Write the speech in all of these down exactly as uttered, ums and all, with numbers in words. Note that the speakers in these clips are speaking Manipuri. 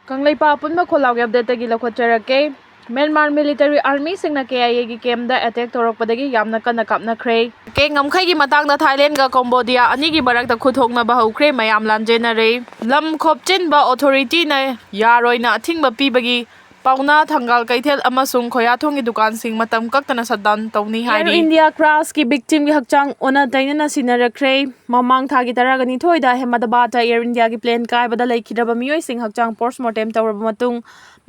ꯀꯪꯂꯩꯄꯥꯛ ꯑꯄꯨꯟꯕ ꯈꯣꯜꯂꯥꯎꯒꯤ ꯑꯞꯗꯦꯠꯇꯒꯤ ꯂꯧꯈꯠꯆꯔꯛꯀꯦ꯫ ꯃ꯭ꯌꯥꯟꯃꯥꯔ ꯃꯤꯂꯤꯇꯔꯤ ꯑꯥꯔꯃꯤꯁꯤꯡꯅ ꯀꯦ ꯑꯥꯏ ꯑꯦꯒꯤ ꯀꯦꯝꯗ ꯑꯦꯇꯦꯛ ꯇꯧꯔꯛꯄꯗꯒꯤ ꯌꯥꯝꯅ ꯀꯟꯅ ꯀꯥꯞꯅꯈ꯭ꯔꯦ꯫ ꯀꯦ ꯉꯝꯈꯩꯒꯤ ꯃꯇꯥꯡꯗ ꯊꯥꯏꯂꯦꯟꯒ ꯀꯣꯝꯕꯣꯗꯤꯌꯥ ꯑꯅꯤꯒꯤ ꯃꯔꯛꯇ ꯈꯨꯠꯊꯣꯛꯅꯕ ꯍꯧꯈ꯭ꯔꯦ, ꯃꯌꯥꯝ ꯂꯥꯟꯖꯦꯟꯅꯔꯦ꯫ ꯂꯝ ꯈꯣꯞꯆꯤꯟꯕ ꯑꯣꯊꯣꯔꯤꯇꯤꯅ ꯌꯥꯔꯣꯏꯅ ꯑꯊꯤꯡꯕ ꯄꯤꯕꯒꯤ ꯄꯥꯎꯅꯥ, ꯊꯪꯒꯥꯜ ꯀꯩꯊꯦꯜ ꯑꯃꯁꯨꯡ ꯈꯣꯌꯥꯊꯣꯡꯒꯤ ꯗꯨꯀꯥꯟꯁꯤꯡ ꯃꯇꯝ ꯀꯛꯇꯅ ꯁꯠꯗꯥꯎꯟ ꯇꯧꯅꯤ ꯍꯥꯏꯔꯤ꯫ ꯑꯦꯌꯔ ꯏꯟꯗꯤꯌꯥ ꯀ꯭ꯔꯥꯁꯀꯤ ꯕꯤꯛꯇꯤꯝꯒꯤ ꯍꯛꯆꯥꯡ ꯑꯣꯟꯅ ꯇꯩꯅꯅ ꯁꯤꯟꯅꯔꯛꯈ꯭ꯔꯦ꯫ ꯃꯃꯥꯡ ꯊꯥꯒꯤ ꯇꯔꯥꯒ ꯅꯤꯊꯣꯏꯗ ꯑꯍꯃꯗꯕꯥꯗꯇ ꯑꯦꯌꯔ ꯏꯟꯗꯤꯌꯥꯒꯤ ꯄ꯭ꯂꯦꯟ ꯀꯥꯏꯕꯗ ꯂꯩꯈꯤꯗ꯭ꯔꯕ ꯃꯤꯑꯣꯏꯁꯤꯡ ꯍꯛꯆꯥꯡ ꯄꯣꯁꯃꯣꯔꯇꯦꯝ ꯇꯧꯔꯕ ꯃꯇꯨꯡ,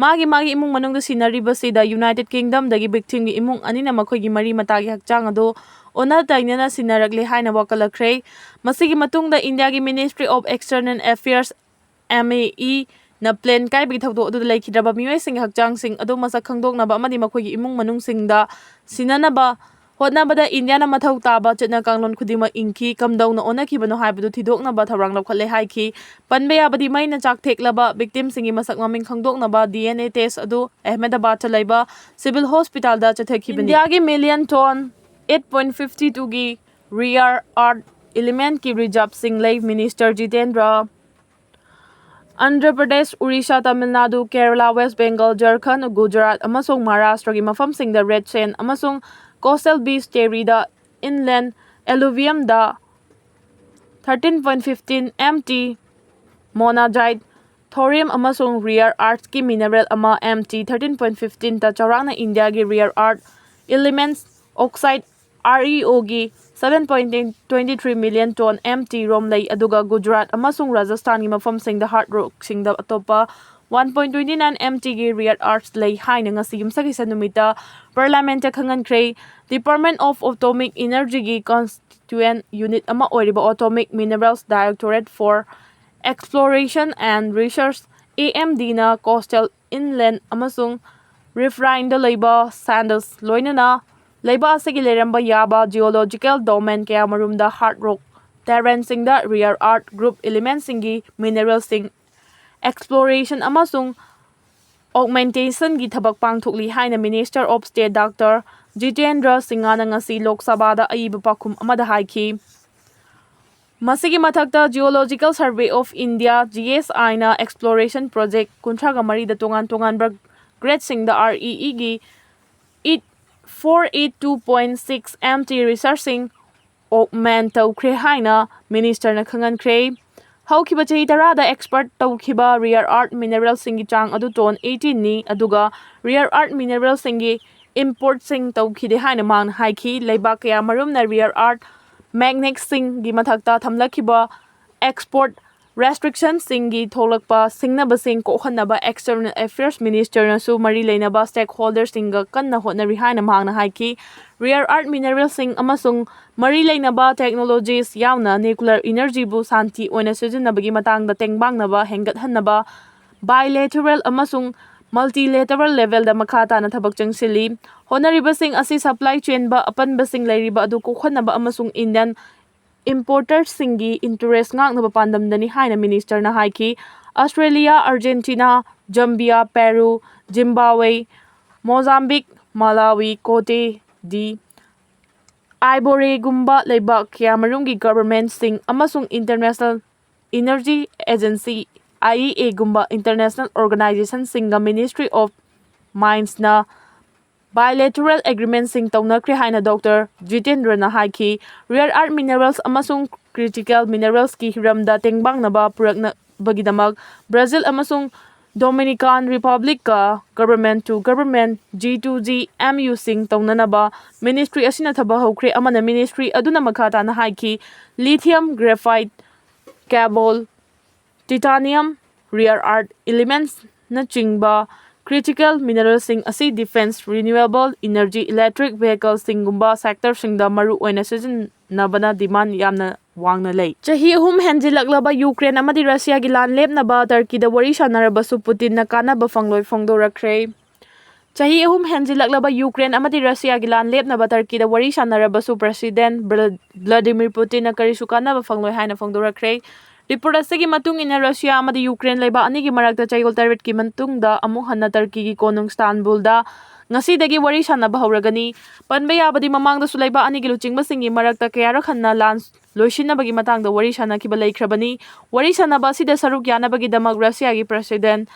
ꯃꯥꯒꯤ ꯃꯥꯒꯤ ꯏꯃꯨꯡ ꯃꯅꯨꯡꯗ ꯁꯤꯟꯅꯔꯤꯕꯁꯤꯗ ꯌꯨꯅꯥꯏꯇꯦꯗ ꯀꯤꯡꯗꯝꯗꯒꯤ ꯕꯤꯛꯇꯤꯝꯒꯤ ꯏꯃꯨꯡ ꯑꯅꯤꯅ ꯃꯈꯣꯏꯒꯤ ꯃꯔꯤ ꯃꯇꯥꯒꯤ ꯍꯛꯆꯥꯡ ꯑꯗꯨ ꯑꯣꯟꯅ ꯇꯩꯅꯅ ꯁꯤꯟꯅꯔꯛꯂꯦ ꯍꯥꯏꯅ ꯋꯥꯀꯠꯂꯛꯈ꯭ꯔꯦ꯫ ꯃꯁꯤꯒꯤ ꯃꯇꯨꯡꯗ ꯏꯟꯗꯤꯌꯥꯒꯤ Ministry of External Affairs, M A E, ꯅ ꯄ꯭ꯂꯦꯟ ꯀꯥꯏꯕꯒꯤ ꯊꯧꯗꯣꯛ ꯑꯗꯨꯗ ꯂꯩꯈꯤꯗ꯭ꯔꯕ ꯃꯤꯑꯣꯏꯁꯤꯡꯒꯤ ꯍꯛꯆꯥꯡꯁꯤꯡ ꯑꯗꯨ ꯃꯁꯛ ꯈꯪꯗꯣꯛꯅꯕ ꯑꯃꯗꯤ ꯃꯈꯣꯏꯒꯤ ꯏꯃꯨꯡ ꯃꯅꯨꯡꯁꯤꯡꯗ ꯁꯤꯟꯅꯅꯕ ꯍꯣꯠꯅꯕꯗ ꯏꯟꯗꯤꯌꯥꯅ ꯃꯊꯧ ꯇꯥꯕ ꯆꯠꯅ ꯀꯥꯡꯂꯣꯟ ꯈꯨꯗꯤꯡꯃꯛ ꯏꯟꯈꯤ꯫ ꯀꯝꯗꯧꯅ ꯑꯣꯟꯅꯈꯤꯕꯅꯣ ꯍꯥꯏꯕꯗꯨ ꯊꯤꯗꯣꯛꯅꯕ ꯊꯧꯔꯥꯡ ꯂꯧꯈꯠꯂꯦ ꯍꯥꯏꯈꯤ꯫ ꯄꯟꯕ ꯌꯥꯕꯗꯤ ꯃꯩꯅ ꯆꯥꯛꯊꯦꯛꯂꯕ ꯕꯤꯛꯇꯤꯝꯁꯤꯡꯒꯤ ꯃꯁꯛ ꯃꯃꯤꯡ ꯈꯪꯗꯣꯛꯅꯕ D N A test ꯑꯗꯨ ꯑꯍꯃꯗꯕꯥꯗꯇ ꯂꯩꯕ ꯁꯤꯚꯤꯜ ꯍꯣꯁꯄꯤꯇꯥꯜꯗ ꯆꯠꯊꯈꯤꯕꯅꯤ꯫ ꯏꯟꯗꯤꯌꯥꯒꯤ million ton eight point fifty two ꯒꯤ rare earth elementꯀꯤ ꯔꯤꯖꯥꯔꯚꯁꯤꯡ ꯂꯩ꯫ ꯃꯤꯅꯤꯁꯇꯔ ꯖꯤꯇꯦꯟꯗ꯭ꯔ ꯑꯟꯙ꯭ꯔ ꯄ꯭ꯔꯗꯦꯁ, ꯎꯔꯤꯁꯥ, ꯇꯥꯃꯤꯜ ꯅꯥꯗꯨ, ꯀꯦꯔꯂꯥ, ꯋꯦꯁ ꯕꯦꯡꯒꯜ, ꯖꯔꯈꯟꯗ, ꯒꯨꯖꯔꯥꯠ ꯑꯃꯁꯨꯡ ꯃꯍꯥꯔꯥꯁꯇ꯭ꯔꯒꯤ ꯃꯐꯝꯁꯤꯡꯗ ꯔꯦꯗ ꯁꯦꯟꯗ ꯑꯃꯁꯨꯡ ꯀꯣꯁꯇꯦꯜ ꯕꯤꯆ ꯇꯦꯔꯤꯗ inland alluviumꯗ thirteen point fifteen M T monazite, thorium ꯑꯃꯁꯨꯡ rare earthꯀꯤ mineral ꯑꯃ M T thirteen point fifteenꯇ ꯆꯥꯎꯔꯥꯛꯅ ꯏꯟꯗꯤꯌꯥꯒꯤ rare earth elements oxide, R E Oꯒꯤ seven point twenty three million ton M T ꯔꯣꯝ ꯂꯩ, ꯑꯗꯨꯒ ꯒꯨꯖꯔꯥꯠ ꯑꯃꯁꯨꯡ ꯔꯥꯖꯁꯊꯥꯟꯒꯤ ꯃꯐꯝꯁꯤꯡꯗ ꯍꯥꯔꯗ ꯔꯣꯛꯁꯤꯡꯗ ꯑꯇꯣꯞꯄ one point twenty nine M Tꯒꯤ rare earths ꯂꯩ ꯍꯥꯏꯅ ꯉꯁꯤ ꯌꯨꯝꯁꯀꯩꯁ ꯅꯨꯃꯤꯠꯇ ꯄꯥꯔꯂꯤꯌꯥꯃꯦꯟꯠꯇ ꯈꯪꯍꯟꯈ꯭ꯔꯦ꯫ Department of Atomic Energyꯒꯤ constituent unit ꯑꯃ ꯑꯣꯏꯔꯤꯕ Atomic Minerals Directorate for Exploration and Research, AMDꯅ coastal, inland ꯑꯃꯁꯨꯡ riffineꯗ ꯂꯩꯕ sands ꯂꯣꯏꯅꯅ ꯂꯩꯕꯥꯛ ꯑꯁꯤꯒꯤ ꯂꯩꯔꯝꯕ ꯌꯥꯕ geological domain ꯀꯌꯥꯃꯔꯨꯝꯗ hard rock terraneꯁꯤꯡꯗ rare earth group elementsꯁꯤꯡꯒꯤ mineralꯁꯤꯡ exploration ꯑꯃꯁꯨꯡ augmentationꯒꯤ ꯊꯕꯛ ꯄꯥꯡꯊꯣꯛꯂꯤ ꯍꯥꯏꯅ Minister of State Doctor Jitendra ꯁꯤꯡꯍꯅ ꯉꯁꯤ ꯂꯣꯛ ꯁꯚꯥꯗ ꯑꯏꯕ ꯄꯥꯎꯈꯨꯝ ꯑꯃꯗ ꯍꯥꯏꯈꯤ꯫ ꯃꯁꯤꯒꯤ ꯃꯊꯛꯇ Geological Survey of India, G S I, ꯅ exploration project ꯀꯨꯟꯊ꯭ꯔꯥꯒ ꯃꯔꯤꯗ ꯇꯣꯉꯥꯟ ꯇꯣꯉꯥꯟꯕ grade ꯁꯤꯡꯗ R E E ꯒꯤ eight four eight two point six M T research ꯁꯤꯡ augment ꯇꯧꯈ꯭ꯔꯦ ꯍꯥꯏꯅ minister ꯅ ꯈꯪꯍꯟꯈ꯭ꯔꯦ꯫ ꯍꯧꯈꯤꯕ ꯆꯍꯤ ꯇꯔꯥꯗ export ꯇꯧꯈꯤꯕ rare earth mineral ꯁꯤꯡꯒꯤ ꯆꯥꯡ ꯑꯗꯨ ton eighteen ꯅꯤ, ꯑꯗꯨꯒ rare earth mineral ꯁꯤꯡꯒꯤ import ꯁꯤꯡ ꯇꯧꯈꯤꯗꯦ ꯍꯥꯏꯅ ꯃꯍꯥꯛꯅ ꯍꯥꯏꯈꯤ꯫ ꯂꯩꯕꯥꯛ ꯀꯌꯥ ꯃꯔꯨꯝꯅ rare earth magnet ꯁꯤꯡꯒꯤ ꯃꯊꯛꯇ ꯊꯝꯂꯛꯈꯤꯕ export restriction ꯁꯤꯡꯒꯤ ꯊꯣꯛꯂꯛꯄ ꯁꯤꯡꯅꯕꯁꯤꯡ ꯀꯣꯛꯍꯟꯅꯕ external affairs minister ꯅꯁꯨ ꯃꯔꯤ ꯂꯩꯅꯕ stakeholder ꯁꯤꯡꯒ ꯀꯟꯅ ꯍꯣꯠꯅꯔꯤ ꯍꯥꯏꯅ ꯃꯍꯥꯛꯅ ꯍꯥꯏꯈꯤ꯫ Rare earth mineral ꯁꯤꯡ ꯑꯃꯁꯨꯡ ꯃꯔꯤ ꯂꯩꯅꯕ technologies ꯌꯥꯎꯅ nuclear energy ꯕꯨ ꯁꯥꯟꯇꯤ ꯑꯣꯏꯅ ꯁꯤꯖꯤꯟꯅꯕꯒꯤ ꯃꯇꯥꯡꯗ ꯇꯦꯡꯕꯥꯡꯅꯕ ꯍꯦꯟꯒꯠꯍꯟꯅꯕ bilateral ꯑꯃꯁꯨꯡ multilateral level ꯗ ꯃꯈꯥ ꯇꯥꯅ ꯊꯕꯛ ꯆꯪꯁꯤꯜꯂꯤ꯫ ꯍꯣꯠꯅꯔꯤꯕꯁꯤꯡ ꯑꯁꯤ supply chain ꯕ ꯑꯄꯟꯕꯁꯤꯡ ꯂꯩꯔꯤꯕ ꯑꯗꯨ ꯀꯣꯛꯍꯟꯅꯕ ꯑꯃꯁꯨꯡ Indian importer ꯁꯤꯡꯒꯤ interest ꯉꯥꯛꯅꯕ ꯄꯥꯟꯗꯝꯗꯅꯤ ꯍꯥꯏꯅ minister ꯅ ꯍꯥꯏꯈꯤ꯫ Australia, Argentina, Zambia, Peru, Zimbabwe, Mozambique, Malawi, Cote d'Ivoire ꯒꯨꯝꯕ ꯂꯩꯕꯥꯛ ꯀꯌꯥꯃꯔꯨꯝꯒꯤ government ꯁꯤꯡ ꯑꯃꯁꯨꯡ International Energy Agency, I E A ꯒꯨꯝꯕ international organization ꯁꯤꯡꯒ Ministry of Mines ꯅ bilateral agreement ꯁꯤꯡ ꯇꯧꯅꯈ꯭ꯔꯦ ꯍꯥꯏꯅ Doctor ꯖꯤꯇꯦꯟꯗ꯭ꯔꯅ ꯍꯥꯏꯈꯤ꯫ Rare earth minerals ꯑꯃꯁꯨꯡ critical minerals ꯀꯤ ꯍꯤꯔꯝꯗ ꯇꯦꯡꯕꯥꯡꯅꯕ ꯄꯨꯔꯛꯅꯕꯒꯤꯗꯃꯛ Brazil ꯑꯃꯁꯨꯡ Dominican Republic ꯀ government to government, G to G, M U ꯁꯤꯡ ꯇꯧꯅꯅꯕ ministry ꯑꯁꯤꯅ ꯊꯕꯛ ꯍꯧꯈ꯭ꯔꯦ꯫ ꯑꯃꯅ ministry ꯑꯗꯨꯅ ꯃꯈꯥ ꯇꯥꯅ ꯍꯥꯏꯈꯤ, lithium, graphite, cobalt, titanium, rare earth elements ꯅꯆꯤꯡꯕ critical mineral ꯁꯤꯡ ꯑꯁꯤ defence, renewable energy, electric vehicle ꯁꯤꯡꯒꯨꯝꯕ sector ꯁꯤꯡꯗ ꯃꯔꯨ ꯑꯣꯏꯅ ꯁꯤꯖꯤꯟꯅꯕꯅ demand ꯌꯥꯝꯅ ꯋꯥꯡꯅ ꯂꯩ꯫ ꯆꯍꯤ ꯑꯍꯨꯝ ꯍꯦꯟꯖꯤꯜꯂꯛꯂꯕ ꯌꯨꯀ꯭ꯔꯦꯟ ꯑꯃꯗꯤ ꯔꯁꯤꯌꯥꯒꯤ ꯂꯥꯟ ꯂꯦꯞꯅꯕ ꯇꯔꯀꯤꯗ ꯋꯥꯔꯤ ꯁꯥꯟꯅꯔꯕꯁꯨ ꯄꯨꯇꯤꯟꯅ ꯀꯥꯟꯅꯕ ꯐꯪꯂꯣꯏ ꯐꯣꯡꯗꯣꯔꯛꯈ꯭ꯔꯦ꯫ ꯆꯍꯤ ꯑꯍꯨꯝ ꯍꯦꯟꯖꯤꯜꯂꯛꯂꯕ ꯌꯨꯀ꯭ꯔꯦꯟ ꯑꯃꯗꯤ ꯔꯁꯤꯌꯥꯒꯤ ꯂꯥꯟ ꯂꯦꯞꯅꯕ ꯇꯔꯀꯤꯗ ꯋꯥꯔꯤ ꯁꯥꯟꯅꯔꯕꯁꯨ President Vla-, Vladimir Putin ꯅ ꯀꯔꯤꯁꯨ ꯀꯥꯟꯅꯕ ꯐꯪꯂꯣꯏ ꯍꯥꯏꯅ ꯐꯣꯡꯗꯣꯔꯛꯈ꯭ꯔꯦ꯫ Report ꯑꯁꯤꯒꯤ ꯃꯇꯨꯡ ꯏꯟꯅ, ꯔꯁꯤꯌꯥ ꯑꯃꯗꯤ ꯌꯨꯀ꯭ꯔꯦꯟ ꯂꯩꯕꯥꯛ ꯑꯅꯤꯒꯤ ꯃꯔꯛꯇ ꯆꯌꯣꯜ ꯇꯔꯦꯠꯀꯤ ꯃꯇꯨꯡꯗ ꯑꯃꯨꯛ ꯍꯟꯅ ꯇꯔꯀꯤꯒꯤ ꯀꯣꯅꯨꯡ ꯁ꯭ꯇꯥꯟꯕꯨꯜꯗ ꯉꯁꯤꯗꯒꯤ ꯋꯥꯔꯤ ꯁꯥꯟꯅꯕ ꯍꯧꯔꯒꯅꯤ꯫ ꯄꯟꯕ ꯌꯥꯕꯗꯤ, ꯃꯃꯥꯡꯗꯁꯨ ꯂꯩꯕꯥꯛ ꯑꯅꯤꯒꯤ ꯂꯨꯆꯤꯡꯕꯁꯤꯡꯒꯤ ꯃꯔꯛꯇ ꯀꯌꯥꯔꯛ ꯍꯟꯅ ꯂꯥꯟ ꯂꯣꯏꯁꯤꯟꯅꯕꯒꯤ ꯃꯇꯥꯡꯗ ꯋꯥꯔꯤ ꯁꯥꯟꯅꯈꯤꯕ ꯂꯩꯈ꯭ꯔꯕꯅꯤ꯫ ꯋꯥꯔꯤ ꯁꯥꯟꯅꯕ ꯑꯁꯤꯗ ꯁꯔꯨꯛ ꯌꯥꯅꯕꯒꯤꯗꯃꯛ ꯔꯁꯤꯌꯥꯒꯤ ꯄ꯭ꯔꯁꯤꯗꯦꯟ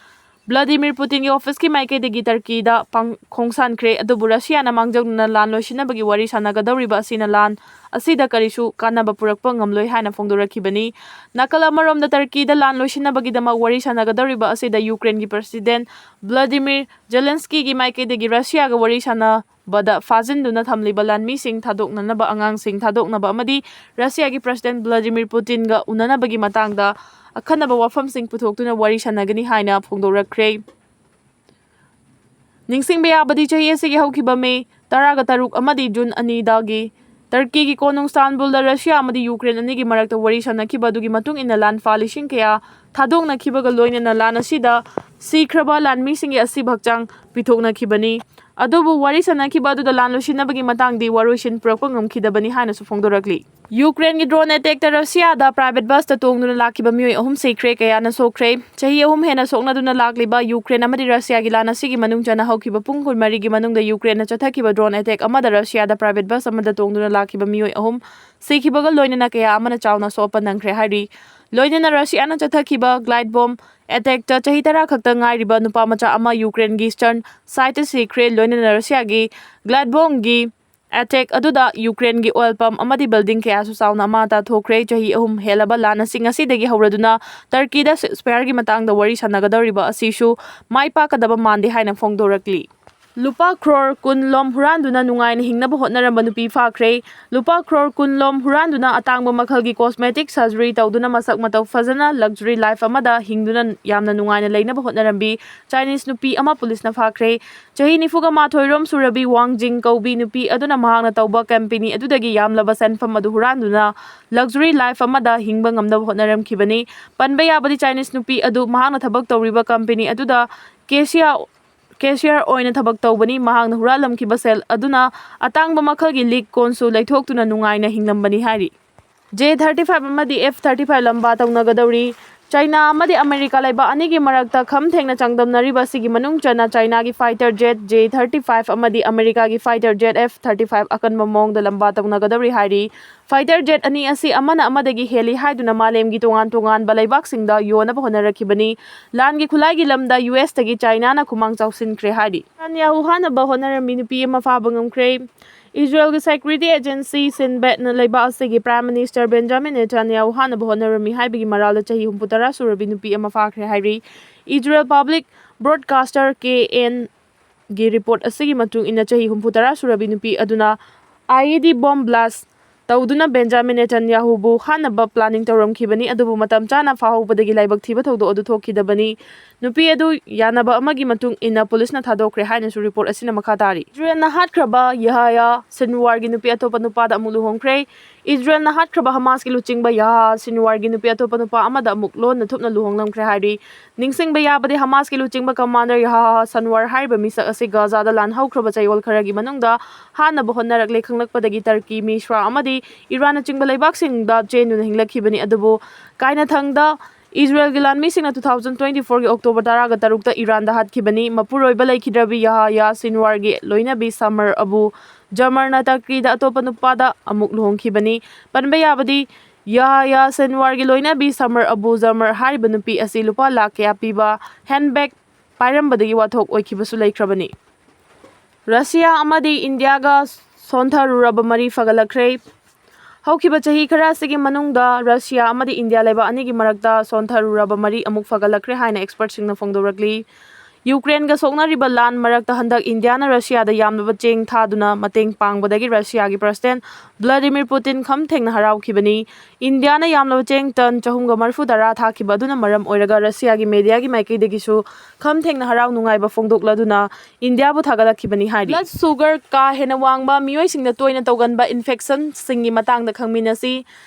ꯚ꯭ꯂꯥꯗꯤꯃꯤꯔ ꯄꯨꯇꯤꯟꯒꯤ ꯑꯣꯐꯤꯁꯀꯤ ꯃꯥꯏꯀꯩꯗꯒꯤ ꯇꯔꯀꯤꯗ ꯄꯥꯡ-, ꯈꯣꯡꯁꯥꯟꯈ꯭ꯔꯦ꯫ ꯑꯗꯨꯕꯨ ꯔꯁꯤꯌꯥꯅ ꯃꯥꯡꯖꯧꯅꯅ ꯂꯥꯟ ꯂꯣꯏꯁꯤꯟꯅꯕꯒꯤ ꯋꯥꯔꯤ ꯁꯥꯟꯅꯒꯗꯧꯔꯤꯕ ꯑꯁꯤꯅ ꯂꯥꯟ ꯑꯁꯤꯗ ꯀꯔꯤꯁꯨ ꯀꯥꯟꯅꯕ ꯄꯨꯔꯛꯄ ꯉꯝꯂꯣꯏ ꯍꯥꯏꯅ ꯐꯣꯡꯗꯣꯔꯛꯈꯤꯕꯅꯤ꯫ ꯅꯥꯀꯜ ꯑꯃꯔꯣꯝꯗ ꯇꯔꯀꯤꯗ ꯂꯥꯟ ꯂꯣꯏꯁꯤꯟꯅꯕꯒꯤꯗꯃꯛ ꯋꯥꯔꯤ ꯁꯥꯟꯅꯒꯗꯧꯔꯤꯕ ꯑꯁꯤꯗ ꯌꯨꯀ꯭ꯔꯦꯟꯒꯤ ꯄ꯭ꯔꯁꯤꯗꯦꯟ ꯚ꯭ꯂꯥꯗꯤꯃꯤꯔ ꯖꯦꯂꯦꯟꯁꯀꯤꯒꯤ ꯃꯥꯏꯀꯩꯗꯒꯤ ꯔꯁꯤꯌꯥꯒ ꯋꯥꯔꯤ ꯁꯥꯟꯅꯕꯗ ꯐꯥꯖꯤꯟꯗꯨꯅ ꯊꯝꯂꯤꯕ ꯂꯥꯟꯃꯤꯁꯤꯡ ꯊꯥꯗꯣꯛꯅꯅꯕ, ꯑꯉꯥꯡꯁꯤꯡ ꯊꯥꯗꯣꯛꯅꯕ ꯑꯃꯗꯤ ꯔꯁꯤꯌꯥꯒꯤ ꯄ꯭ꯔꯁꯤꯗꯦꯟ ꯚ꯭ꯂꯥꯗꯤꯃꯤꯔ ꯄꯨꯇꯤꯟꯒ ꯎꯅꯅꯕꯒꯤ ꯃꯇꯥꯡꯗ ꯑꯈꯟꯅꯕ ꯋꯥꯐꯝꯁꯤꯡ ꯄꯨꯊꯣꯛꯇꯨꯅ ꯋꯥꯔꯤ ꯁꯥꯟꯅꯒꯅꯤ ꯍꯥꯏꯅ ꯐꯣꯡꯗꯣꯔꯛꯈ꯭ꯔꯦ꯫ ꯅꯤꯡꯁꯤꯡꯕ ꯌꯥꯕꯗꯤ, ꯆꯍꯤ ꯑꯁꯤꯒꯤ ꯍꯧꯈꯤꯕ ꯃꯦ ꯇꯔꯥꯒ ꯇꯔꯨꯛ ꯑꯃꯗꯤ ꯖꯨꯟ ꯑꯅꯤꯗꯒꯤ ꯇꯔꯀꯤꯒꯤ ꯀꯣꯅꯨꯡ ꯏꯁꯇꯥꯟꯕꯨꯜꯗ ꯔꯁꯤꯌꯥ ꯑꯃꯗꯤ ꯌꯨꯀ꯭ꯔꯦꯟ ꯑꯅꯤꯒꯤ ꯃꯔꯛꯇ ꯋꯥꯔꯤ ꯁꯥꯟꯅꯈꯤꯕ ꯑꯗꯨꯒꯤ ꯃꯇꯨꯡ ꯏꯟꯅ ꯂꯥꯟꯐꯥ ꯂꯤꯁꯤꯡ ꯀꯌꯥ ꯊꯥꯗꯣꯛꯅꯈꯤꯕꯒ ꯂꯣꯏꯅꯅ ꯂꯥꯟ ꯑꯁꯤꯗ ꯁꯤꯈ꯭ꯔꯕ ꯂꯥꯟꯃꯤꯁꯤꯡꯒꯤ ꯑꯁꯤꯕ ꯍꯛꯆꯥꯡ ꯄꯤꯊꯣꯛꯅꯈꯤꯕꯅꯤ꯫ ꯑꯗꯨꯕꯨ ꯋꯥꯔꯤ ꯁꯥꯟꯅꯈꯤꯕ ꯑꯗꯨꯗ ꯂꯥꯟ ꯂꯣꯏꯁꯤꯟꯅꯕꯒꯤ ꯃꯇꯥꯡꯗꯤ ꯋꯥꯔꯣꯏꯁꯤꯟ ꯄꯨꯔꯛꯄ ꯉꯝꯈꯤꯗꯕꯅꯤ ꯍꯥꯏꯅꯁꯨ ꯐꯣꯡꯗꯣꯔꯛꯂꯤ꯫ ꯌꯨꯀ꯭ꯔꯦꯟꯒꯤ ꯗ꯭ꯔꯣꯟ ꯑꯦꯇꯦꯛꯇ ꯔꯁꯤꯌꯥꯗ ꯄ꯭ꯔꯥꯏꯚꯦꯠ ꯕꯁꯇ ꯇꯣꯡꯗꯨꯅ ꯂꯥꯛꯈꯤꯕ ꯃꯤꯑꯣꯏ ꯑꯍꯨꯝ ꯁꯤꯈ꯭ꯔꯦ, ꯀꯌꯥꯅ ꯁꯣꯛꯈ꯭ꯔꯦ꯫ ꯆꯍꯤ ꯑꯍꯨꯝ ꯍꯦꯟꯅ ꯁꯣꯛꯅꯗꯨꯅ ꯂꯥꯛꯂꯤꯕ ꯌꯨꯀ꯭ꯔꯦꯟ ꯑꯃꯗꯤ ꯔꯁꯤꯌꯥꯒꯤ ꯂꯥꯟ ꯑꯁꯤꯒꯤ ꯃꯅꯨꯡ ꯆꯟꯅ ꯍꯧꯈꯤꯕ ꯄꯨꯡ ꯀꯨꯟꯃꯔꯤꯒꯤ ꯃꯅꯨꯡꯗ ꯌꯨꯀ꯭ꯔꯦꯟꯅ ꯆꯠꯊꯈꯤꯕ ꯗ꯭ꯔꯣꯟ ꯑꯦꯇꯦꯛ ꯑꯃꯗ ꯔꯁꯤꯌꯥꯗ ꯄ꯭ꯔꯥꯏꯚꯦꯠ ꯕꯁ ꯑꯃꯗ ꯇꯣꯡꯗꯨꯅ ꯂꯥꯛꯈꯤꯕ ꯃꯤꯑꯣꯏ ꯑꯍꯨꯝ ꯁꯤꯈꯤꯕꯒ ꯂꯣꯏꯅꯅ ꯀꯌꯥ ꯑꯃꯅ ꯆꯥꯎꯅ ꯑꯁꯣꯛ ꯑꯄꯟ ꯅꯪꯈ꯭ꯔꯦ ꯍꯥꯏꯔꯤ꯫ ꯂꯣꯏꯅꯅ ꯔꯁꯤꯌꯥꯅ ꯆꯠꯊꯈꯤꯕ ꯒ꯭ꯂꯥꯏꯠ ꯕꯣꯝ ꯑꯦꯇꯦꯛꯇ ꯆꯍꯤ ꯇꯔꯥ ꯈꯛꯇ ꯉꯥꯏꯔꯤꯕ ꯅꯨꯄꯥ ꯃꯆꯥ ꯑꯃ ꯌꯨꯀ꯭ꯔꯦꯟꯒꯤ ꯏꯁꯇꯔꯟ ꯁꯥꯏꯠꯇ ꯁꯤꯈ꯭ꯔꯦ꯫ ꯂꯣꯏꯅꯅ ꯔꯁꯤꯌꯥꯒꯤ ꯒ꯭ꯂꯥꯏꯠ ꯕꯣꯝꯒꯤ ꯑꯦꯇꯦꯛ ꯑꯗꯨꯗ ꯌꯨꯀ꯭ꯔꯦꯟꯒꯤ ꯑꯣꯏꯜ ꯄꯝꯞ ꯑꯃꯗꯤ ꯕꯤꯜꯗꯤꯡ ꯀꯌꯥꯁꯨ ꯆꯥꯎꯅ ꯑꯃꯥꯡ ꯑꯇꯥ ꯊꯣꯛꯈ꯭ꯔꯦ꯫ ꯆꯍꯤ ꯑꯍꯨꯝ ꯍꯦꯜꯂꯕ ꯂꯥꯟ ꯑꯁꯤ ꯉꯁꯤꯗꯒꯤ ꯍꯧꯔꯗꯨꯅ ꯇꯔꯀꯤꯗ ceasefire ꯒꯤ ꯃꯇꯥꯡꯗ ꯋꯥꯔꯤ ꯁꯥꯟꯅꯒꯗꯧꯔꯤꯕ ꯑꯁꯤꯁꯨ ꯃꯥꯏ ꯄꯥꯛꯀꯗꯕ ꯃꯥꯟꯗꯦ ꯍꯥꯏꯅ ꯐꯣꯡꯗꯣꯔꯛꯂꯤ꯫ ꯂꯨꯄꯥ ꯀ꯭ꯔꯣꯔ ꯀꯨꯟ ꯂꯣꯝ ꯍꯨꯔꯥꯟꯗꯨꯅ ꯅꯨꯡꯉꯥꯏꯅ ꯍꯤꯡꯅꯕ ꯍꯣꯠꯅꯔꯝꯕ ꯅꯨꯄꯤ ꯐꯥꯈ꯭ꯔꯦ꯫ ꯂꯨꯄꯥ ꯀ꯭ꯔꯣꯔ ꯀꯨꯟ ꯂꯣꯝ ꯍꯨꯔꯥꯟꯗꯨꯅ ꯑꯇꯥꯡꯕ ꯃꯈꯜꯒꯤ cosmetic surgery ꯇꯧꯗꯨꯅ ꯃꯁꯛ ꯃꯇꯧ ꯐꯖꯅ luxury life ꯑꯃꯗ ꯍꯤꯡꯗꯨꯅ ꯌꯥꯝꯅ ꯅꯨꯡꯉꯥꯏꯅ ꯂꯩꯅꯕ ꯍꯣꯠꯅꯔꯝꯕꯤ ꯆꯥꯏꯅꯤꯁ ꯅꯨꯄꯤ ꯑꯃ ꯄꯨꯂꯤꯁꯅ ꯐꯥꯈ꯭ꯔꯦ꯫ ꯆꯍꯤ ꯅꯤꯐꯨꯒ ꯃꯥꯊꯣꯏ ꯔꯣꯝ ꯁꯨꯔꯕꯤ ꯋꯥꯡ ꯖꯤꯡ ꯀꯧꯕꯤ ꯅꯨꯄꯤ ꯑꯗꯨꯅ ꯃꯍꯥꯛꯅ ꯇꯧꯕ ꯀꯝꯄꯦꯅꯤ ꯑꯗꯨꯗꯒꯤ ꯌꯥꯝꯂꯕ ꯁꯦꯟꯐꯝ ꯑꯗꯨ ꯍꯨꯔꯥꯟꯗꯨꯅ luxury life ꯑꯃꯗ ꯍꯤꯡꯕ ꯉꯝꯅꯕ ꯍꯣꯠꯅꯔꯝꯈꯤꯕꯅꯤ꯫ ꯄꯟꯕ ꯌꯥꯕꯗꯤ, ꯆꯥꯏꯅꯤꯁ ꯅꯨꯄꯤ ꯑꯗꯨ ꯃꯍꯥꯛꯅ ꯊꯕꯛ ꯇꯧꯔꯤꯕ ꯀꯝꯄꯦꯅꯤ ꯑꯗꯨꯗ cashier cashier ꯑꯣꯏꯅ ꯊꯕꯛ ꯇꯧꯕꯅꯤ꯫ ꯃꯍꯥꯛꯅ ꯍꯨꯔꯥꯜꯂꯝꯈꯤꯕ ꯁꯦꯜ ꯑꯗꯨꯅ ꯑꯇꯥꯡꯕ ꯃꯈꯜꯒꯤ ꯂꯤꯛ ꯀꯣꯟꯁꯨ ꯂꯩꯊꯣꯛꯇꯨꯅ ꯅꯨꯡꯉꯥꯏꯅ ꯍꯤꯡꯂꯝꯕꯅꯤ ꯍꯥꯏꯔꯤ꯫ J thirty five ꯑꯃꯗꯤ F thirty five ꯂꯝꯕꯥ ꯇꯧꯅꯒꯗꯧꯔꯤ꯫ ꯆꯥꯏꯅꯥ ꯑꯃꯗꯤ ꯑꯃꯦꯔꯤꯀꯥ ꯂꯩꯕꯥꯛ ꯑꯅꯤꯒꯤ ꯃꯔꯛꯇ ꯈꯝ ꯊꯦꯡꯅ ꯆꯥꯡꯗꯝꯅꯔꯤꯕ ꯑꯁꯤꯒꯤ ꯃꯅꯨꯡ ꯆꯟꯅ ꯆꯥꯏꯅꯥꯒꯤ fighter jet J thirty five ꯑꯃꯗꯤ ꯑꯃꯦꯔꯤꯀꯥꯒꯤ fighter jet F thirty five ꯑꯀꯟꯕ ꯃꯑꯣꯡꯗ ꯂꯝꯕꯥ ꯇꯧꯅꯒꯗꯧꯔꯤ ꯍꯥꯏꯔꯤ꯫ Fighter jet ꯑꯅꯤ ꯑꯁꯤ ꯑꯃꯅ ꯑꯃꯗꯒꯤ ꯍꯦꯜꯂꯤ ꯍꯥꯏꯗꯨꯅ ꯃꯥꯂꯦꯝꯒꯤ ꯇꯣꯉꯥꯟ ꯇꯣꯉꯥꯟꯕ ꯂꯩꯕꯥꯛꯁꯤꯡꯗ ꯌꯣꯟꯅꯕ ꯍꯣꯠꯅꯔꯛꯈꯤꯕꯅꯤ꯫ ꯂꯥꯟꯒꯤ ꯈꯨꯠꯂꯥꯏꯒꯤ ꯂꯝꯗ U S ꯇꯒꯤ ꯆꯥꯏꯅꯥꯅ ꯈꯨꯃꯥꯡ ꯆꯥꯎꯁꯤꯟꯈ꯭ꯔꯦ ꯍꯥꯏꯔꯤ꯫ ꯅꯦꯇꯥꯟꯌꯥꯍꯨ ꯍꯥꯠꯅꯕ ꯍꯣꯠꯅꯔꯝꯃꯤ ꯅꯨꯄꯤ ꯑꯃ ꯐꯥꯕ ꯉꯝꯈ꯭ꯔꯦ꯫ ꯏꯖꯔꯦꯜꯒꯤ security agency ꯁꯤꯟꯕꯦꯠꯅ ꯂꯩꯕꯥꯛ ꯑꯁꯤꯒꯤ Prime Minister ꯕꯦꯟꯖꯥꯃꯤꯟ ꯅꯦꯇꯥꯟꯌꯥꯍꯨ ꯍꯥꯠꯅꯕ ꯍꯣꯠꯅꯔꯝꯃꯤ ꯍꯥꯏꯕꯒꯤ ꯃꯔꯥꯜꯗ ꯆꯍꯤ ꯍꯨꯝꯐꯨ ꯇꯔꯥ ꯁꯨꯔꯕꯤ ꯅꯨꯄꯤ ꯑꯃ ꯐꯥꯈ꯭ꯔꯦ ꯍꯥꯏꯔꯤ꯫ Israel Public Broadcaster K N ꯒꯤ report ꯑꯁꯤꯒꯤ ꯃꯇꯨꯡ ꯏꯟꯅ, ꯆꯍꯤ ꯍꯨꯝꯐꯨ ꯇꯔꯥ ꯁꯨꯔꯕꯤ ꯅꯨꯄꯤ ꯑꯗꯨꯅ I E D bomb blast ꯇꯧꯗꯨꯅ ꯕꯦꯟꯖꯥꯃꯤꯟ ꯅꯦꯇꯥꯟꯌꯥꯍꯨꯕꯨ ꯍꯥꯠꯅꯕ planning ꯇꯧꯔꯝꯈꯤꯕꯅꯤ, ꯑꯗꯨꯕꯨ ꯃꯇꯝ ꯆꯥꯅ ꯐꯥꯍꯧꯕꯗꯒꯤ ꯂꯥꯏꯕꯛ ꯊꯤꯕ ꯊꯧꯗꯣꯛ ꯑꯗꯨ ꯊꯣꯛꯈꯤꯗꯕꯅꯤ꯫ ꯅꯨꯄꯤ ꯑꯗꯨ ꯌꯥꯅꯕ ꯑꯃꯒꯤ ꯃꯇꯨꯡ ꯏꯟꯅ ꯄꯨꯂꯤꯁꯅ ꯊꯥꯗꯣꯛꯈ꯭ꯔꯦ ꯍꯥꯏꯅꯁꯨ report ꯑꯁꯤꯅ ꯃꯈꯥ ꯇꯥꯔꯤ꯫ ꯏꯖꯔꯦꯜꯅ ꯍꯥꯠꯈ꯭ꯔꯕ ꯌꯥꯍꯌꯥ ꯁꯤꯟꯋꯥꯔꯒꯤ ꯅꯨꯄꯤ ꯑꯇꯣꯞꯄ ꯅꯨꯄꯥꯗ ꯑꯃꯨꯛ ꯂꯨꯍꯣꯡꯈ꯭ꯔꯦ꯫ ꯏꯖꯔꯦꯜꯅ ꯍꯥꯠꯈ꯭ꯔꯕ ꯍꯃꯥꯁꯀꯤ ꯂꯨꯆꯤꯡꯕ ꯌꯥꯍꯌꯥ ꯁꯤꯟꯋꯥꯔꯒꯤ ꯅꯨꯄꯤ ꯑꯇꯣꯞꯄ ꯅꯨꯄꯥ ꯑꯃꯗ ꯑꯃꯨꯛ ꯂꯣꯟꯅ ꯊꯨꯞꯅ ꯂꯨꯍꯣꯡꯂꯝꯈ꯭ꯔꯦ ꯍꯥꯏꯔꯤ꯫ ꯅꯤꯡꯁꯤꯡꯕ ꯌꯥꯕꯗꯤ, ꯍꯃꯥꯁꯀꯤ ꯂꯨꯆꯤꯡꯕ commander ꯌꯥꯍꯌꯥ ꯁꯤꯟꯋꯥꯔ ꯍꯥꯏꯔꯤꯕ ꯃꯤꯁꯛ ꯑꯁꯤ ꯒꯥꯖꯥꯗ ꯂꯥꯟ ꯍꯧꯈ꯭ꯔꯕ ꯆꯌꯣꯜ ꯈꯔꯒꯤ ꯃꯅꯨꯡꯗ ꯍꯥꯠꯅꯕ ꯍꯣꯠꯅꯔꯛꯂꯦ ꯈꯪꯂꯛꯄꯗꯒꯤ ꯇꯔꯀꯤ ꯃꯤꯁ꯭ꯔꯥ ꯑꯃꯗꯤ ꯏꯔꯥꯟꯅꯆꯤꯡꯕ ꯂꯩꯕꯥꯛꯁꯤꯡꯗ ꯆꯦꯟꯗꯨꯅ ꯍꯤꯡꯂꯛꯈꯤꯕꯅꯤ꯫ ꯑꯗꯨꯕꯨ ꯀꯥꯏꯅꯊꯪꯗ ꯏꯖꯔꯦꯜꯒꯤ ꯂꯥꯟꯃꯤꯁꯤꯡꯅ two thousand twenty four ꯒꯤ October ꯇꯔꯥꯒ ꯇꯔꯨꯛꯇ ꯏꯔꯥꯟꯗ ꯍꯥꯠꯈꯤꯕꯅꯤ꯫ ꯃꯄꯨꯔꯣꯏꯕ ꯂꯩꯈꯤꯗ꯭ꯔꯕꯤ ꯌꯥꯍꯌꯥ ꯁꯤꯟꯋꯥꯔꯒꯤ ꯂꯣꯏꯅꯕꯤ ꯁꯃꯔ ꯑꯕꯨ ꯖꯃꯔꯅ ꯇꯔꯀꯤꯗ ꯑꯇꯣꯞꯄ ꯅꯨꯄꯥꯗ ꯑꯃꯨꯛ ꯂꯨꯍꯣꯡꯈꯤꯕꯅꯤ꯫ ꯄꯟꯕ ꯌꯥꯕꯗꯤ, ꯌꯥꯍꯌꯥ ꯁꯤꯟꯋꯥꯔꯒꯤ ꯂꯣꯏꯅꯕꯤ ꯁꯃꯔ ꯑꯕꯨ ꯖꯃꯔ ꯍꯥꯏꯔꯤꯕ ꯅꯨꯄꯤ ꯑꯁꯤ ꯂꯨꯄꯥ ꯂꯥꯈ ꯀꯌꯥ ꯄꯤꯕ handbag ꯄꯥꯏꯔꯝꯕꯗꯒꯤ ꯋꯥꯊꯣꯛ ꯑꯣꯏꯈꯤꯕꯁꯨ ꯂꯩꯈ꯭ꯔꯕꯅꯤ꯫ ꯔꯁꯤꯌꯥ ꯑꯃꯗꯤ ꯏꯟꯗꯤꯌꯥꯒ ꯁꯣꯟꯊꯔꯨꯔꯕ ꯃꯔꯤ ꯐꯒꯠꯂꯛꯈ꯭ꯔꯦ꯫ ꯍꯧꯈꯤꯕ ꯆꯍꯤ ꯈꯔ ꯑꯁꯤꯒꯤ ꯃꯅꯨꯡꯗ ꯔꯁꯤꯌꯥ ꯑꯃꯗꯤ ꯏꯟꯗꯤꯌꯥ ꯂꯩꯕꯥꯛ ꯑꯅꯤꯒꯤ ꯃꯔꯛꯇ ꯁꯣꯟꯊꯔꯨꯔꯕ ꯃꯔꯤ ꯑꯃꯨꯛ ꯐꯒꯠꯂꯛꯈ꯭ꯔꯦ ꯍꯥꯏꯅ expertꯁꯤꯡꯅ ꯐꯣꯡꯗꯣꯔꯛꯂꯤ꯫ ꯌꯨꯀ꯭ꯔꯦꯟꯒ ꯁꯣꯛꯅꯔꯤꯕ ꯂꯥꯟ ꯃꯔꯛꯇ ꯍꯟꯗꯛ ꯏꯟꯗꯤꯌꯥꯅ ꯔꯁꯤꯌꯥꯗ ꯌꯥꯝꯂꯕ ꯆꯦꯡ ꯊꯥꯗꯨꯅ ꯃꯇꯦꯡ ꯄꯥꯡꯕꯗꯒꯤ ꯔꯁꯤꯌꯥꯒꯤ President Vladimir Putin ꯈꯝ ꯊꯦꯡꯅ ꯍꯔꯥꯎꯈꯤꯕꯅꯤ꯫ ꯏꯟꯗꯤꯌꯥꯅ ꯌꯥꯝꯂꯕ ꯆꯦꯡ ꯇꯟ ꯆꯍꯨꯝꯒ ꯃꯔꯤꯐꯨ ꯇꯔꯥ ꯊꯥꯈꯤꯕ ꯑꯗꯨꯅ ꯃꯔꯝ ꯑꯣꯏꯔꯒ ꯔꯁꯤꯌꯥꯒꯤ mediaꯒꯤ ꯃꯥꯏꯀꯩꯗꯒꯤꯁꯨ ꯈꯝ ꯊꯦꯡꯅ ꯍꯔꯥꯎ ꯅꯨꯡꯉꯥꯏꯕ ꯐꯣꯡꯗꯣꯛꯂꯗꯨꯅ ꯏꯟꯗꯤꯌꯥꯕꯨ ꯊꯥꯒꯠꯂꯛꯈꯤꯕꯅꯤ ꯍꯥꯏꯔꯤ꯫ Blood sugar ꯀꯥ ꯍꯦꯟꯅ ꯋꯥꯡꯕ ꯃꯤꯑꯣꯏꯁꯤꯡꯗ ꯇꯣꯏꯅ ꯇꯧꯒꯟꯕ infectionꯁꯤꯡꯒꯤ ꯃꯇꯥꯡꯗ ꯈꯪꯃꯤꯟꯅꯁꯤ꯫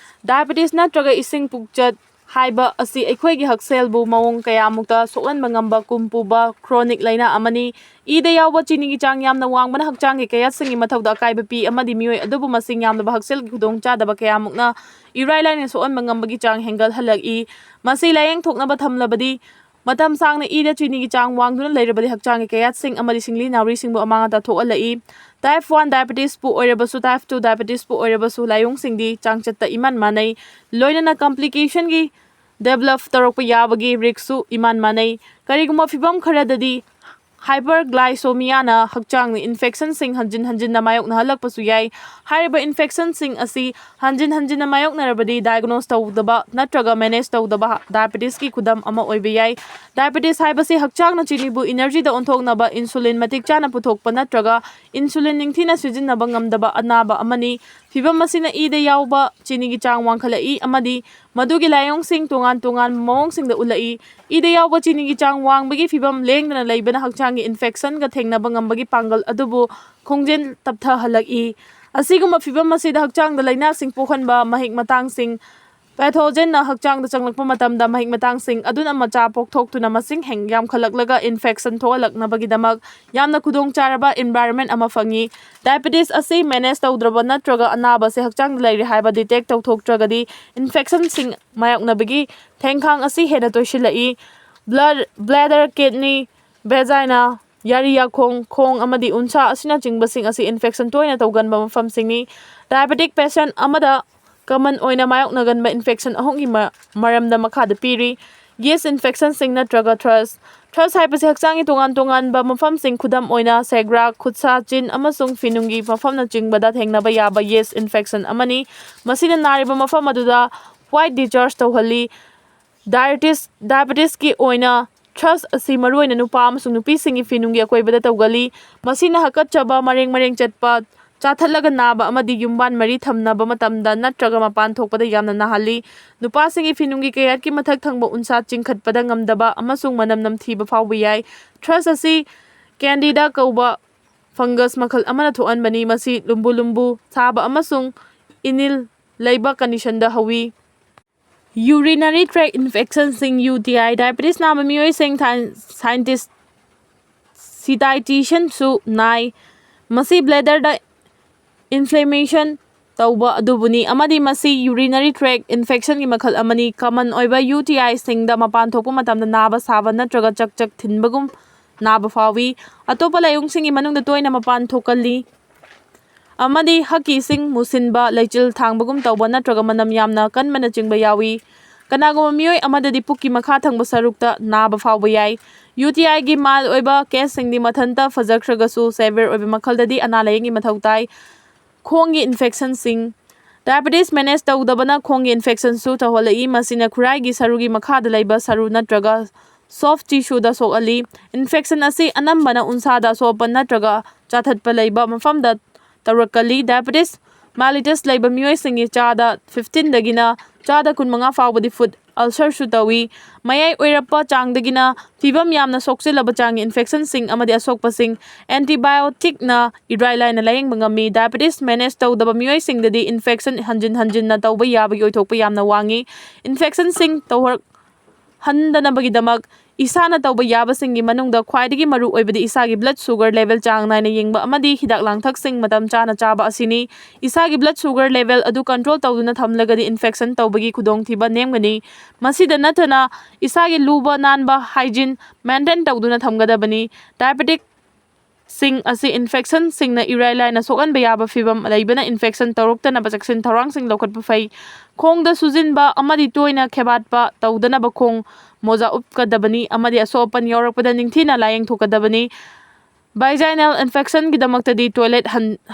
Diabetes ꯅꯠꯇ꯭ꯔꯒ ꯏꯁꯤꯡ ꯄꯨꯛꯆꯠ ꯍꯥꯏꯕ ꯑꯁꯤ ꯑꯩꯈꯣꯏꯒꯤ ꯍꯛꯁꯦꯜꯕꯨ ꯃꯑꯣꯡ ꯀꯌꯥꯃꯨꯛꯇ ꯁꯣꯛꯍꯟꯕ ꯉꯝꯕ ꯀꯨꯝ ꯄꯨꯕ chronic ꯂꯥꯏꯅꯥ ꯑꯃꯅꯤ꯫ ꯏꯗ ꯌꯥꯎꯕ ꯆꯤꯅꯤꯒꯤ ꯆꯥꯡ ꯌꯥꯝꯅ ꯋꯥꯡꯕꯅ ꯍꯛꯆꯥꯡꯒꯤ ꯀꯌꯥꯠꯁꯤꯡꯒꯤ ꯃꯊꯧꯗ ꯑꯀꯥꯏꯕ ꯄꯤ ꯑꯃꯗꯤ ꯃꯤꯑꯣꯏ ꯑꯗꯨꯕꯨ ꯃꯁꯤꯡ ꯌꯥꯝꯂꯕ ꯍꯛꯁꯦꯜꯒꯤ ꯈꯨꯗꯣꯡꯆꯥꯗꯕ ꯀꯌꯥꯃꯨꯛꯅ ꯏꯔꯥꯏ ꯂꯥꯏꯅ ꯁꯣꯛꯍꯟꯕ ꯉꯝꯕꯒꯤ ꯆꯥꯡ ꯍꯦꯟꯒꯠꯍꯜꯂꯛꯏ꯫ ꯃꯁꯤ ꯂꯥꯏꯌꯦꯡ ꯊꯣꯛꯅꯕ ꯊꯝꯂꯕꯗꯤ ꯃꯇꯝ ꯁꯥꯡꯅ ꯏꯗ ꯆꯤꯅꯤꯒꯤ ꯆꯥꯡ ꯋꯥꯡꯗꯨꯅ ꯂꯩꯔꯕꯗꯤ ꯍꯛꯆꯥꯡꯒꯤ ꯀꯌꯥꯠꯁꯤꯡ ꯑꯃꯗꯤ ꯁꯤꯡꯂꯤ ꯅꯥꯎꯔꯤꯁꯤꯡꯕꯨ ꯑꯃꯥꯡ ꯑꯇꯥ ꯊꯣꯛꯍꯜꯂꯛꯏ꯫ Type one diabetesꯄꯨ ꯑꯣꯏꯔꯕꯁꯨ, type two diabetesꯄꯨ ꯑꯣꯏꯔꯕꯁꯨ ꯂꯥꯏꯑꯣꯡꯁꯤꯡꯗꯤ ꯆꯥꯡꯆꯠꯇ ꯏꯃꯥꯟ ꯃꯥꯟꯅꯩ꯫ ꯂꯣꯏꯅꯅ complicationꯒꯤ develop ꯇꯧꯔꯛꯄ ꯌꯥꯕꯒꯤ riskꯁꯨ ꯏꯃꯥꯟ ꯃꯥꯟꯅꯩ꯫ ꯀꯔꯤꯒꯨꯝꯕ ꯐꯤꯚꯝ ꯈꯔꯗꯗꯤ hyperglycemiaꯅ ꯍꯛꯆꯥꯡꯅ infectionꯁꯤꯡ ꯍꯟꯖꯤꯟ ꯍꯟꯖꯤꯟꯅ ꯃꯥꯌꯣꯛꯅꯍꯜꯂꯛꯄꯁꯨ ꯌꯥꯏ꯫ ꯍꯥꯏꯔꯤꯕ infectionꯁꯤꯡ ꯑꯁꯤ ꯍꯟꯖꯤꯟ ꯍꯟꯖꯤꯟꯅ ꯃꯥꯌꯣꯛꯅꯔꯕꯗꯤ diagnose ꯇꯧꯗꯕ ꯅꯠꯇ꯭ꯔꯒ manage ꯇꯧꯗꯕ diabetesꯀꯤ ꯈꯨꯗꯝ ꯑꯃ ꯑꯣꯏꯕ ꯌꯥꯏ꯫ Diabetes ꯍꯥꯏꯕꯁꯤ ꯍꯛꯆꯥꯡꯅ ꯆꯤꯅꯤꯕꯨ energyꯗ ꯑꯣꯟꯊꯣꯛꯅꯕ insulin ꯃꯇꯤꯛ ꯆꯥꯅ ꯄꯨꯊꯣꯛꯄ ꯅꯠꯇ꯭ꯔꯒ insulin ꯅꯤꯡꯊꯤꯅ ꯁꯤꯖꯤꯟꯅꯕ ꯉꯝꯗꯕ ꯑꯅꯥꯕ ꯑꯃꯅꯤ꯫ ꯐꯤꯚꯝ ꯑꯁꯤꯅ ꯏꯗ ꯌꯥꯎꯕ ꯆꯤꯅꯤꯒꯤ ꯆꯥꯡ ꯋꯥꯡꯈꯠꯂꯛꯏ ꯑꯃꯗꯤ ꯃꯗꯨꯒꯤ ꯂꯥꯏꯑꯣꯡꯁꯤꯡ ꯇꯣꯉꯥꯟ ꯇꯣꯉꯥꯟꯕ ꯃꯑꯣꯡꯁꯤꯡꯗ ꯎꯠꯂꯛꯏ꯫ ꯏꯗ ꯌꯥꯎꯕ ꯆꯤꯅꯤꯒꯤ ꯆꯥꯡ ꯋꯥꯡꯕꯒꯤ ꯐꯤꯚꯝ ꯂꯦꯡꯗꯅ ꯂꯩꯕꯅ ꯍꯛꯆꯥꯡꯒꯤ infectionꯒ ꯊꯦꯡꯅꯕ ꯉꯝꯕꯒꯤ ꯄꯥꯡꯒꯜ ꯑꯗꯨꯕꯨ ꯈꯣꯡꯖꯦꯜ ꯇꯞꯊꯍꯜꯂꯛꯏ꯫ ꯑꯁꯤꯒꯨꯝꯕ ꯐꯤꯚꯝ ꯑꯁꯤꯗ ꯍꯛꯆꯥꯡꯗ ꯂꯥꯏꯅꯥꯁꯤꯡ ꯄꯣꯛꯍꯟꯕ ꯃꯍꯤꯛ ꯃꯇꯥꯡꯁꯤꯡ, pathogenꯅ ꯍꯛꯆꯥꯡꯗ ꯆꯪꯂꯛꯄ ꯃꯇꯝꯗ ꯃꯍꯤꯛ ꯃꯇꯥꯡꯁꯤꯡ ꯑꯗꯨꯅ ꯃꯆꯥ ꯄꯣꯛꯊꯣꯛꯇꯨꯅ ꯃꯁꯤꯡ ꯍꯦꯟ-, ꯌꯥꯝꯈꯠꯂꯛꯂꯒ infection ꯊꯣꯛꯍꯜꯂꯛꯅꯕꯒꯤꯗꯃꯛ ꯌꯥꯝꯅ ꯈꯨꯗꯣꯡꯆꯥꯔꯕ environment ꯑꯃ ꯐꯪꯏ꯫ Diabetes ꯑꯁꯤ manage ꯇꯧꯗ꯭ꯔꯕ ꯅꯠꯇ꯭ꯔꯒ ꯑꯅꯥꯕ ꯑꯁꯤ ꯍꯛꯆꯥꯡꯗ ꯂꯩꯔꯦ ꯍꯥꯏꯕ detect ꯇꯧꯊꯣꯛꯇ꯭ꯔꯒꯗꯤ infectionꯁꯤꯡ ꯃꯥꯌꯣꯛꯅꯕꯒꯤ ꯊꯦꯡꯈꯥꯡ ꯑꯁꯤ ꯍꯦꯟꯅ ꯇꯣꯏꯁꯤꯜꯂꯛꯏ꯫ Blood, bladder, kidney, vagina, ꯌꯥꯔꯤ ꯌꯥꯈꯣꯡ, ꯈꯣꯡ ꯑꯃꯗꯤ ꯎꯟꯁꯥ ꯑꯁꯤꯅꯆꯤꯡꯕꯁꯤꯡ ꯑꯁꯤ infection ꯇꯣꯏꯅ ꯇꯧꯒꯟꯕ ꯃꯐꯝꯁꯤꯡꯅꯤ꯫ Diabetic patient ꯑꯃꯗ common ꯑꯣꯏꯅ ꯃꯥꯌꯣꯛꯅꯒꯟꯕ infection ꯑꯍꯨꯝꯒꯤ ꯃ-, ꯃꯔꯝꯗ ꯃꯈꯥꯗ ꯄꯤꯔꯤ: yeast infectionꯁꯤꯡ ꯅꯠꯇ꯭ꯔꯒ thrush꯫ Thrush ꯍꯥꯏꯕꯁꯤ ꯍꯛꯆꯥꯡꯒꯤ ꯇꯣꯉꯥꯟ ꯇꯣꯉꯥꯟꯕ ꯃꯐꯝꯁꯤꯡ, ꯈꯨꯗꯝ ꯑꯣꯏꯅ ꯁꯦꯒ꯭ꯔꯥ, ꯈꯨꯠꯁꯥ, ꯆꯤꯟ ꯑꯃꯁꯨꯡ ꯐꯤꯅꯨꯡꯒꯤ ꯃꯐꯝꯅꯆꯤꯡꯕꯗ ꯊꯦꯡꯅꯕ ꯌꯥꯕ yeast infection ꯑꯃꯅꯤ꯫ ꯃꯁꯤꯅ ꯅꯥꯔꯤꯕ ꯃꯐꯝ ꯑꯗꯨꯗ white discharge ꯇꯧꯍꯜꯂꯤ꯫ Diabetes, diabetesꯀꯤ ꯑꯣꯏꯅ thrush ꯑꯁꯤ ꯃꯔꯨꯑꯣꯏꯅ ꯅꯨꯄꯥ ꯑꯃꯁꯨꯡ ꯅꯨꯄꯤꯁꯤꯡꯒꯤ ꯐꯤꯅꯨꯡꯒꯤ ꯑꯀꯣꯏꯕꯗ ꯇꯧꯒꯜꯂꯤ꯫ ꯃꯁꯤꯅ ꯍꯥꯀꯠꯆꯕ, ꯃꯔꯦꯡ ꯃꯔꯦꯡ ꯆꯠꯄ, ꯆꯥꯊꯠꯂꯒ ꯅꯥꯕ ꯑꯃꯗꯤ ꯌꯨꯝꯕꯥꯟ ꯃꯔꯤ ꯊꯝꯅꯕ ꯃꯇꯝꯗ ꯅꯠꯇ꯭ꯔꯒ ꯃꯄꯥꯟ ꯊꯣꯛꯄꯗ ꯌꯥꯝꯅ ꯅꯥꯍꯜꯂꯤ꯫ ꯅꯨꯄꯥꯁꯤꯡꯒꯤ ꯐꯤꯅꯨꯡꯒꯤ ꯀꯌꯥꯠꯀꯤ ꯃꯊꯛ ꯊꯪꯕ ꯎꯟꯁꯥ ꯆꯤꯡꯈꯠꯄꯗ ꯉꯝꯗꯕ ꯑꯃꯁꯨꯡ ꯃꯅꯝ ꯅꯝꯊꯤꯕ ꯐꯥꯎꯕ ꯌꯥꯏ꯫ Thrush ꯑꯁꯤ Candida ꯀꯧꯕ fungus ꯃꯈꯜ ꯑꯃꯅ ꯊꯣꯛꯍꯟꯕꯅꯤ꯫ ꯃꯁꯤ ꯂꯨꯝꯕꯨ ꯂꯨꯝꯕꯨ ꯁꯥꯕ ꯑꯃꯁꯨꯡ ꯏꯅꯤꯜ ꯂꯩꯕ conditionꯗ ꯍꯧꯏ꯫ Urinary tract infectionꯁꯤꯡ, UTI, diabetes ꯅꯥꯕ ꯃꯤꯑꯣꯏꯁꯤꯡ scientist ꯁꯤꯇꯥꯏꯇꯤꯁꯟꯁꯨ ꯅꯥꯏ꯫ ꯃꯁꯤ bladderꯗ inflammation ꯇꯧꯕ ꯑꯗꯨꯕꯨꯅꯤ ꯑꯃꯗꯤ ꯃꯁꯤ urinary tract infectionꯒꯤ ꯃꯈꯜ ꯑꯃꯅꯤ꯫ Common ꯑꯣꯏꯕ UTIꯁꯤꯡꯗ ꯃꯄꯥꯟ ꯊꯣꯛꯄ ꯃꯇꯝꯗ ꯅꯥꯕ ꯁꯥꯕ ꯅꯠꯇ꯭ꯔꯒ ꯆꯛ ꯆꯛ ꯊꯤꯟꯕꯒꯨꯝ ꯅꯥꯕ ꯐꯥꯎꯏ꯫ ꯑꯇꯣꯞꯄ ꯂꯥꯏꯑꯣꯡꯁꯤꯡꯒꯤ ꯃꯅꯨꯡꯗ ꯇꯣꯏꯅ ꯃꯄꯥꯟ ꯊꯣꯛꯀꯜꯂꯤ ꯑꯃꯗꯤ ꯍꯛꯀꯤꯁꯤꯡ ꯃꯨꯁꯤꯟꯕ, ꯂꯩꯆꯤꯜ ꯊꯥꯡꯕꯒꯨꯝ ꯇꯧꯕ ꯅꯠꯇ꯭ꯔꯒ ꯃꯅꯝ ꯌꯥꯝꯅ ꯀꯟꯕꯅꯆꯤꯡꯕ ꯌꯥꯎꯏ꯫ ꯀꯅꯥꯒꯨꯝꯕ ꯃꯤꯑꯣꯏ ꯑꯃꯗꯗꯤ ꯄꯨꯛꯀꯤ ꯃꯈꯥ ꯊꯪꯕ ꯁꯔꯨꯛꯇ ꯅꯥꯕ ꯐꯥꯎꯕ ꯌꯥꯏ꯫ UTIꯒꯤ mild ꯑꯣꯏꯕ caseꯁꯤꯡꯗꯤ ꯃꯊꯟꯇ ꯐꯖꯈ꯭ꯔꯒꯁꯨ severe ꯑꯣꯏꯕ ꯃꯈꯜꯗꯗꯤ ꯑꯅꯥ ꯂꯥꯏꯌꯦꯡꯒꯤ ꯃꯊꯧ ꯇꯥꯏ꯫ ꯈꯣꯡꯒꯤ infectionꯁꯤꯡ꯫ Diabetes manage ꯇꯧꯗꯕꯅ ꯈꯣꯡꯒꯤ infectionꯁꯨ ꯇꯧꯍꯜꯂꯛꯏ꯫ ꯃꯁꯤꯅ ꯈꯨꯔꯥꯏꯒꯤ ꯁꯔꯨꯒꯤ ꯃꯈꯥꯗ ꯂꯩꯕ ꯁꯔꯨ ꯅꯠꯇ꯭ꯔꯒ soft tissueꯗ ꯁꯣꯛꯍꯜꯂꯤ꯫ Infection ꯑꯁꯤ ꯑꯅꯝꯕꯅ ꯎꯟꯁꯥꯗ ꯑꯁꯣꯛ ꯑꯄꯟ ꯅꯠꯇ꯭ꯔꯒ ꯆꯥꯊꯠꯄ ꯂꯩꯕ ꯃꯐꯝꯗ ꯇꯧꯔꯛꯀꯜꯂꯤ꯫ Diabetes mellitus ꯂꯩꯕ ꯃꯤꯑꯣꯏꯁꯤꯡꯒꯤ ꯆꯥꯗ fifteenꯗꯒꯤꯅ ꯆꯥꯗ ꯀꯨꯟꯃꯉꯥ ꯐꯥꯎꯕꯗꯤ food ulcerꯁꯨ ꯇꯧꯏ꯫ ꯃꯌꯥꯏ ꯑꯣꯏꯔꯞꯄ ꯆꯥꯡꯗꯒꯤꯅ ꯐꯤꯚꯝ ꯌꯥꯝꯅ ꯁꯣꯛꯆꯤꯜꯂꯕ ꯆꯥꯡꯒꯤ infectionꯁꯤꯡ ꯑꯃꯗꯤ ꯑꯁꯣꯛꯄꯁꯤꯡ antibioticꯅ ꯏꯔꯥꯏ ꯂꯥꯏꯅ ꯂꯥꯌꯦꯡꯕ ꯉꯝꯃꯤ꯫ Diabetes manage ꯇꯧꯗꯕ ꯃꯤꯑꯣꯏꯁꯤꯡꯗꯗꯤ infection ꯍꯟꯖꯤꯟ ꯍꯟꯖꯤꯟꯅ ꯇꯧꯕ ꯌꯥꯕꯒꯤ ꯑꯣꯏꯊꯣꯛꯄ ꯌꯥꯝꯅ ꯋꯥꯡꯏ꯫ Infectionꯁꯤꯡ ꯇꯧꯍꯟꯗꯅꯕꯒꯤꯗꯃꯛ ꯏꯁꯥꯅ ꯇꯧꯕ ꯌꯥꯕꯁꯤꯡꯒꯤ ꯃꯅꯨꯡꯗ ꯈ꯭ꯋꯥꯏꯗꯒꯤ ꯃꯔꯨ ꯑꯣꯏꯕꯗꯤ ꯏꯁꯥꯒꯤ blood sugar level ꯆꯥꯡ ꯅꯥꯏꯅ ꯌꯦꯡꯕ ꯑꯃꯗꯤ ꯍꯤꯗꯥꯛ ꯂꯥꯡꯊꯛꯁꯤꯡ ꯃꯇꯝ ꯆꯥꯅ ꯆꯥꯕ ꯑꯁꯤꯅꯤ꯫ ꯏꯁꯥꯒꯤ blood sugar level ꯑꯗꯨ control ꯇꯧꯗꯨꯅ ꯊꯝꯂꯒꯗꯤ infection ꯇꯧꯕꯒꯤ ꯈꯨꯗꯣꯡꯊꯤꯕ ꯅꯦꯝꯒꯅꯤ꯫ ꯃꯁꯤꯗ ꯅꯠꯇꯅ ꯏꯁꯥꯒꯤ ꯂꯨꯕ ꯅꯥꯟꯕ hygiene maintain ꯇꯧꯗꯨꯅ ꯊꯝꯒꯗꯕꯅꯤ꯫ Diabetic ꯁꯤꯡ ꯑꯁꯤ infectionꯁꯤꯡꯅ ꯏꯔꯥꯏ ꯂꯥꯏꯅ ꯁꯣꯛꯍꯟꯕ ꯌꯥꯕ ꯐꯤꯚꯝ ꯂꯩꯕꯅ infection ꯇꯧꯔꯛꯇꯅꯕ ꯆꯦꯛꯁꯤꯟ ꯊꯧꯔꯥꯡꯁꯤꯡ ꯂꯧꯈꯠꯄ ꯐꯩ꯫ ꯈꯣꯡꯗ ꯁꯨꯖꯤꯟꯕ ꯑꯃꯗꯤ ꯇꯣꯏꯅ ꯈꯦꯕꯥꯠꯄ ꯇꯧꯗꯅꯕ ꯈꯣꯡ ꯃꯣꯖꯥ ꯎꯞꯀꯗꯕꯅꯤ ꯑꯃꯗꯤ ꯑꯁꯣꯛ ꯑꯄꯟ ꯌꯥꯎꯔꯛꯄꯗ ꯅꯤꯡꯊꯤꯅ ꯂꯥꯌꯦꯡꯊꯣꯛꯀꯗꯕꯅꯤ꯫ Vaginal infectionꯒꯤꯗꯃꯛꯇꯗꯤ toilet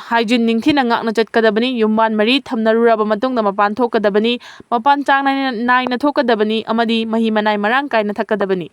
hygiene ꯅꯤꯡꯊꯤꯅ ꯉꯥꯛꯅ ꯆꯠꯀꯗꯕꯅꯤ꯫ ꯌꯨꯝꯕꯥꯟ ꯃꯔꯤ ꯊꯝꯅꯔꯨꯔꯕ ꯃꯇꯨꯡꯗ ꯃꯄꯥꯟ ꯊꯣꯛꯀꯗꯕꯅꯤ꯫ ꯃꯄꯥꯟ ꯆꯥꯡ ꯅꯥꯏꯅ ꯊꯣꯛꯀꯗꯕꯅꯤ ꯑꯃꯗꯤ ꯃꯍꯤ ꯃꯅꯥꯏ ꯃꯔꯥꯡ ꯀꯥꯏꯅ ꯊꯛꯀꯗꯕꯅꯤ꯫